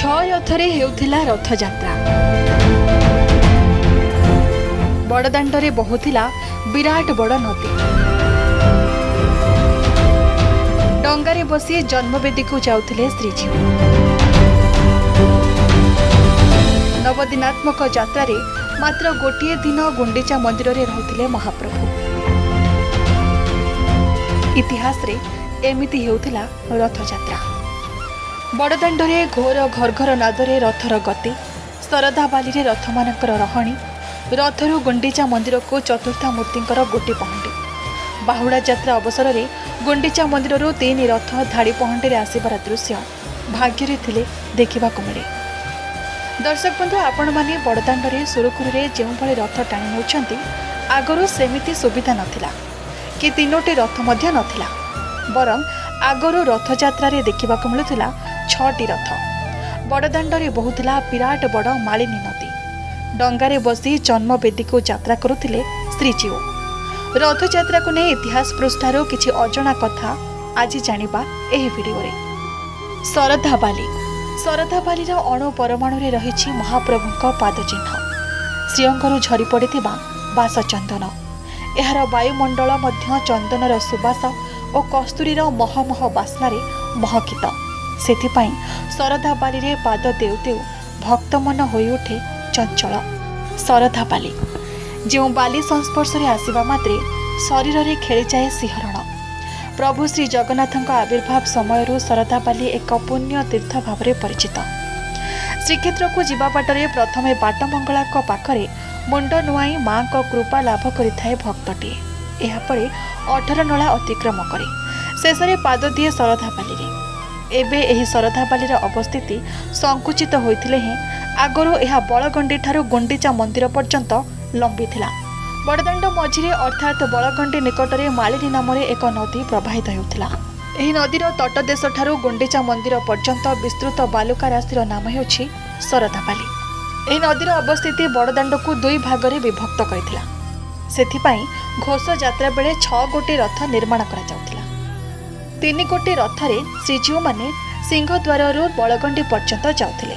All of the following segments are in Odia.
ଛଅ ରଥରେ ହେଉଥିଲା ରଥଯାତ୍ରା। ବଡ଼ଦାଣ୍ଡରେ ବହୁଥିଲା ବିରାଟ ବଡ଼ ନଦୀ। ଡଙ୍ଗାରେ ବସି ଜନ୍ମବେଦୀକୁ ଯାଉଥିଲେ ଶ୍ରୀଜୀଉ। ନବଦିନାତ୍ମକ ଯାତ୍ରାରେ ମାତ୍ର ଗୋଟିଏ ଦିନ ଗୁଣ୍ଡିଚା ମନ୍ଦିରରେ ରହୁଥିଲେ ମହାପ୍ରଭୁ। ଇତିହାସରେ ଏମିତି ହେଉଥିଲା ରଥଯାତ୍ରା। ବଡ଼ଦାଣ୍ଡରେ ଘୋର ଘର୍ଘର ନାଦରେ ରଥର ଗତି, ଶରଧାବାଲିରେ ରଥମାନଙ୍କର ରହଣି, ରଥରୁ ଗୁଣ୍ଡିଚା ମନ୍ଦିରକୁ ଚତୁର୍ଦ୍ଧାମୂର୍ତ୍ତିଙ୍କର ଗୋଟି ପହଣ୍ଡି। ବାହୁଡ଼ା ଯାତ୍ରା ଅବସରରେ ଗୁଣ୍ଡିଚା ମନ୍ଦିରରୁ ତିନି ରଥ ଧାଡ଼ି ପହଣ୍ଡିରେ ଆସିବାର ଦୃଶ୍ୟ ଭାଗ୍ୟରେ ଥିଲେ ଦେଖିବାକୁ ମିଳେ। ଦର୍ଶକ ବନ୍ଧୁ, ଆପଣମାନେ ବଡ଼ଦାଣ୍ଡରେ ସୁରୁଖୁରୁରେ ଯେଉଁଭଳି ରଥ ଟାଣି ନେଉଛନ୍ତି, ଆଗରୁ ସେମିତି ସୁବିଧା ନଥିଲା କି ତିନୋଟି ରଥ ମଧ୍ୟ ନଥିଲା। ବରଂ ଆଗରୁ ରଥଯାତ୍ରାରେ ଦେଖିବାକୁ ମିଳୁଥିଲା ଛଅଟି ରଥ। ବଡ଼ଦାଣ୍ଡରେ ବହୁଥିଲା ବିରାଟ ବଡ଼ ମାଳିନୀ ନଦୀ। ଡଙ୍ଗାରେ ବସି ଜନ୍ମବେଦୀକୁ ଯାତ୍ରା କରୁଥିଲେ ଶ୍ରୀଜୀଉ। ରଥଯାତ୍ରାକୁ ନେଇ ଇତିହାସ ପୃଷ୍ଠାରୁ କିଛି ଅଜଣା କଥା ଆଜି ଜାଣିବା ଏହି ଭିଡ଼ିଓରେ। ଶରଧାବାଲି। ଶରଧାବାଲିର ଅଣୁ ପରମାଣୁରେ ରହିଛି ମହାପ୍ରଭୁଙ୍କ ପାଦଚିହ୍ନ, ଶ୍ରୀଅଙ୍ଗରୁ ଝରି ପଡ଼ିଥିବା ବାସଚନ୍ଦନ। ଏହାର ବାୟୁମଣ୍ଡଳ ମଧ୍ୟ ଚନ୍ଦନର ସୁବାସ ଓ କସ୍ତୁରୀର ମହମହ ବାସ୍ନାରେ ମହକିତ। ସେଥିପାଇଁ ଶରଧାବାଲିରେ ପାଦ ଦେଉ ଦେଉ ଭକ୍ତମନ ହୋଇଉଠେ ଚଞ୍ଚଳ। ଶରଧାବାଲି, ଯେଉଁ ବାଲି ସଂସ୍ପର୍ଶରେ ଆସିବା ମାତ୍ରେ ଶରୀରରେ ଖେଳିଯାଏ ଶିହରଣ। ପ୍ରଭୁ ଶ୍ରୀ ଜଗନ୍ନାଥଙ୍କ ଆବିର୍ଭାବ ସମୟରୁ ଶରଧାବାଲି ଏକ ପୁଣ୍ୟ ତୀର୍ଥ ଭାବରେ ପରିଚିତ। ଶ୍ରୀକ୍ଷେତ୍ରକୁ ଯିବା ବାଟରେ ପ୍ରଥମେ ବାଟମଙ୍ଗଳାଙ୍କ ପାଖରେ ମୁଣ୍ଡ ନୁଆଇଁ ମାଙ୍କ କୃପା ଲାଭ କରିଥାଏ ଭକ୍ତଟିଏ। ଏହାପରେ 18 ନଳା ଅତିକ୍ରମ କରେ, ଶେଷରେ ପାଦ ଦିଏ ଶରଧାବାଲିରେ। ଏବେ ଏହି ଶରଧାବାଲିର ଅବସ୍ଥିତି ସଙ୍କୁଚିତ ହୋଇଥିଲେ ହେଁ ଆଗରୁ ଏହା ବଳଗଣ୍ଡିଠାରୁ ଗୁଣ୍ଡିଚା ମନ୍ଦିର ପର୍ଯ୍ୟନ୍ତ ଲମ୍ବିଥିଲା। ବଡ଼ଦାଣ୍ଡ ମଝିରେ ଅର୍ଥାତ୍ ବଳଗଣ୍ଡି ନିକଟରେ ମାଳିନୀ ନାମରେ ଏକ ନଦୀ ପ୍ରବାହିତ ହେଉଥିଲା। ଏହି ନଦୀର ତଟଦେଶଠାରୁ ଗୁଣ୍ଡିଚା ମନ୍ଦିର ପର୍ଯ୍ୟନ୍ତ ବିସ୍ତୃତ ବାଲୁକା ରାଶିର ନାମ ହେଉଛି ଶରଧାବାଲି। ଏହି ନଦୀର ଅବସ୍ଥିତି ବଡ଼ଦାଣ୍ଡକୁ ଦୁଇ ଭାଗରେ ବିଭକ୍ତ କରିଥିଲା। ସେଥିପାଇଁ ଘୋଷ ଯାତ୍ରା ବେଳେ ଛଅ ଗୋଟି ରଥ ନିର୍ମାଣ କରାଯାଉଥିଲା। ତିନି ଗୋଟି ରଥରେ ଶ୍ରୀଜୀଉମାନେ ସିଂହଦ୍ୱାରରୁ ବଳଗଣ୍ଡି ପର୍ଯ୍ୟନ୍ତ ଯାଉଥିଲେ।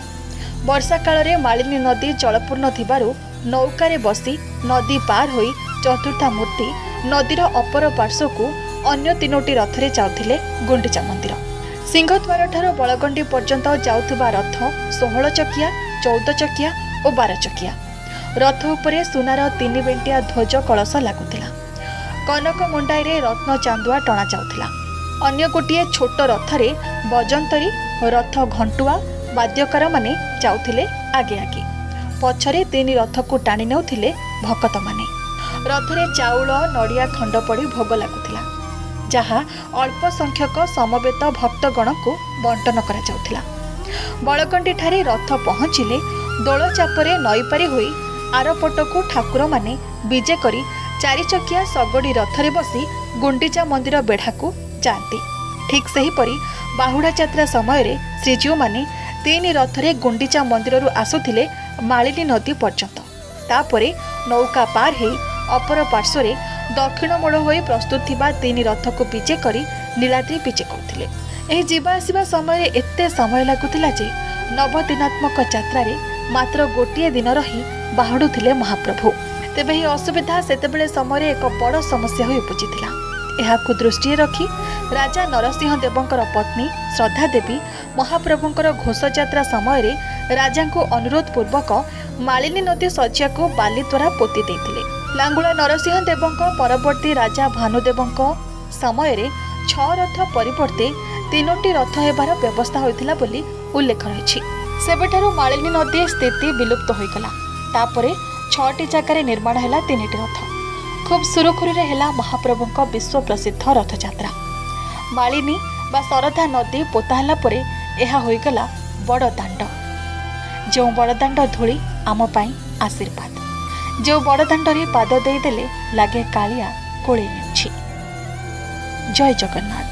ବର୍ଷା କାଳରେ ମାଳିନୀ ନଦୀ ଜଳପୂର୍ଣ୍ଣ ଥିବାରୁ ନୌକାରେ ବସି ନଦୀ ପାର ହୋଇ ଚତୁର୍ଦ୍ଧା ମୂର୍ତ୍ତି ନଦୀର ଅପର ପାର୍ଶ୍ୱକୁ ଅନ୍ୟ ତିନୋଟି ରଥରେ ଯାଉଥିଲେ ଗୁଣ୍ଡିଚା ମନ୍ଦିର। ସିଂହଦ୍ୱାରଠାରୁ ବଳଗଣ୍ଡି ପର୍ଯ୍ୟନ୍ତ ଯାଉଥିବା ରଥ 16 ଚକିଆ, 14 ଚକିଆ ଓ 12 ଚକିଆ। ରଥ ଉପରେ ସୁନାର ତିନି ବେଣ୍ଟିଆ ଧ୍ୱଜ କଳସ ଲାଗୁଥିଲା। କନକ ମୁଣ୍ଡାଇରେ ରତ୍ନ ଚାନ୍ଦୁଆ ଟଣାଯାଉଥିଲା। ଅନ୍ୟ ଗୋଟିଏ ଛୋଟ ରଥରେ ବଜନ୍ତରୀ, ରଥ ଘଣ୍ଟୁଆ, ବାଦ୍ୟକାରମାନେ ଯାଉଥିଲେ ଆଗେ ଆଗେ। ପଛରେ ତିନି ରଥକୁ ଟାଣି ନେଉଥିଲେ ଭକତମାନେ। ରଥରେ ଚାଉଳ, ନଡ଼ିଆ ଖଣ୍ଡ ପଡ଼ି ଭୋଗ ଲାଗୁଥିଲା, ଯାହା ଅଳ୍ପ ସଂଖ୍ୟକ ସମବେତ ଭକ୍ତଗଣଙ୍କୁ ବଣ୍ଟନ କରାଯାଉଥିଲା। ବଳଗଣ୍ଡିଠାରେ ରଥ ପହଞ୍ଚିଲେ ଦୋଳଚାପରେ ନଈପାରି ହୋଇ ଆରପଟକୁ ଠାକୁରମାନେ ବିଜେ କରି ଚାରିଚକିଆ ଶଗଡ଼ି ରଥରେ ବସି ଗୁଣ୍ଡିଚା ମନ୍ଦିର ବେଢ଼ାକୁ ଯାଆନ୍ତି। ଠିକ୍ ସେହିପରି ବାହୁଡ଼ା ଯାତ୍ରା ସମୟରେ ଶ୍ରୀଜୀଉମାନେ ତିନି ରଥରେ ଗୁଣ୍ଡିଚା ମନ୍ଦିରରୁ ଆସୁଥିଲେ ମାଳିନୀ ନଦୀ ପର୍ଯ୍ୟନ୍ତ। ତାପରେ ନୌକା ପାର ହେଇ ଅପର ପାର୍ଶ୍ୱରେ ଦକ୍ଷିଣ ମୋଡ଼ ହୋଇ ପ୍ରସ୍ତୁତ ଥିବା ତିନି ରଥକୁ ବିଜେ କରି ନୀଳାଦ୍ରି ବିଜେ କରୁଥିଲେ। ଏହି ଯିବା ଆସିବା ସମୟରେ ଏତେ ସମୟ ଲାଗୁଥିଲା ଯେ ନବଦିନାତ୍ମକ ଯାତ୍ରାରେ ମାତ୍ର ଗୋଟିଏ ଦିନ ରହି ବାହୁଡ଼ୁଥିଲେ ମହାପ୍ରଭୁ। ତେବେ ଏହି ଅସୁବିଧା ସେତେବେଳେ ସମୟରେ ଏକ ବଡ଼ ସମସ୍ୟା ହୋଇ ଉପୁଜିଥିଲା। ଏହାକୁ ଦୃଷ୍ଟିରେ ରଖି ରାଜା ନରସିଂହ ଦେବଙ୍କର ପତ୍ନୀ ଶ୍ରଦ୍ଧା ଦେବୀ ମହାପ୍ରଭୁଙ୍କର ଘୋଷଯାତ୍ରା ସମୟରେ ରାଜାଙ୍କୁ ଅନୁରୋଧ ପୂର୍ବକ ମାଳିନୀ ନଦୀ ଶଯ୍ୟାକୁ ବାଲି ଦ୍ୱାରା ପୋତି ଦେଇଥିଲେ। ଲାଙ୍ଗୁଳା ନରସିଂହ ଦେବଙ୍କ ପରବର୍ତ୍ତୀ ରାଜା ଭାନୁଦେବଙ୍କ ସମୟରେ ଛଅ ରଥ ପରିବର୍ତ୍ତେ ତିନୋଟି ରଥ ହେବାର ବ୍ୟବସ୍ଥା ହୋଇଥିଲା ବୋଲି ଉଲ୍ଲେଖ ରହିଛି। ସେବେଠାରୁ ମାଳିନୀ ନଦୀ ସ୍ଥିତି ବିଲୁପ୍ତ ହୋଇଗଲା। ତାପରେ ଛଅଟି ଜାଗାରେ ନିର୍ମାଣ ହେଲା ତିନିଟି ରଥ। ଖୁବ୍ ସୁରୁଖୁରୁରେ ହେଲା ମହାପ୍ରଭୁଙ୍କ ବିଶ୍ୱ ପ୍ରସିଦ୍ଧ ରଥଯାତ୍ରା। ମାଳିନୀ ବା ଶରଧା ନଦୀ ପୋତା ହେଲା ପରେ ଏହା ହୋଇଗଲା ବଡ଼ ଦାଣ୍ଡ। ଯେଉଁ ବଡ଼ଦାଣ୍ଡ ଧୂଳି ଆମ ପାଇଁ ଆଶୀର୍ବାଦ, ଯେଉଁ ବଡ଼ଦାଣ୍ଡରେ ପାଦ ଦେଇଦେଲେ ଲାଗେ କାଳିଆ କୋଳେଇ ନେଉଛି। ଜୟ ଜଗନ୍ନାଥ।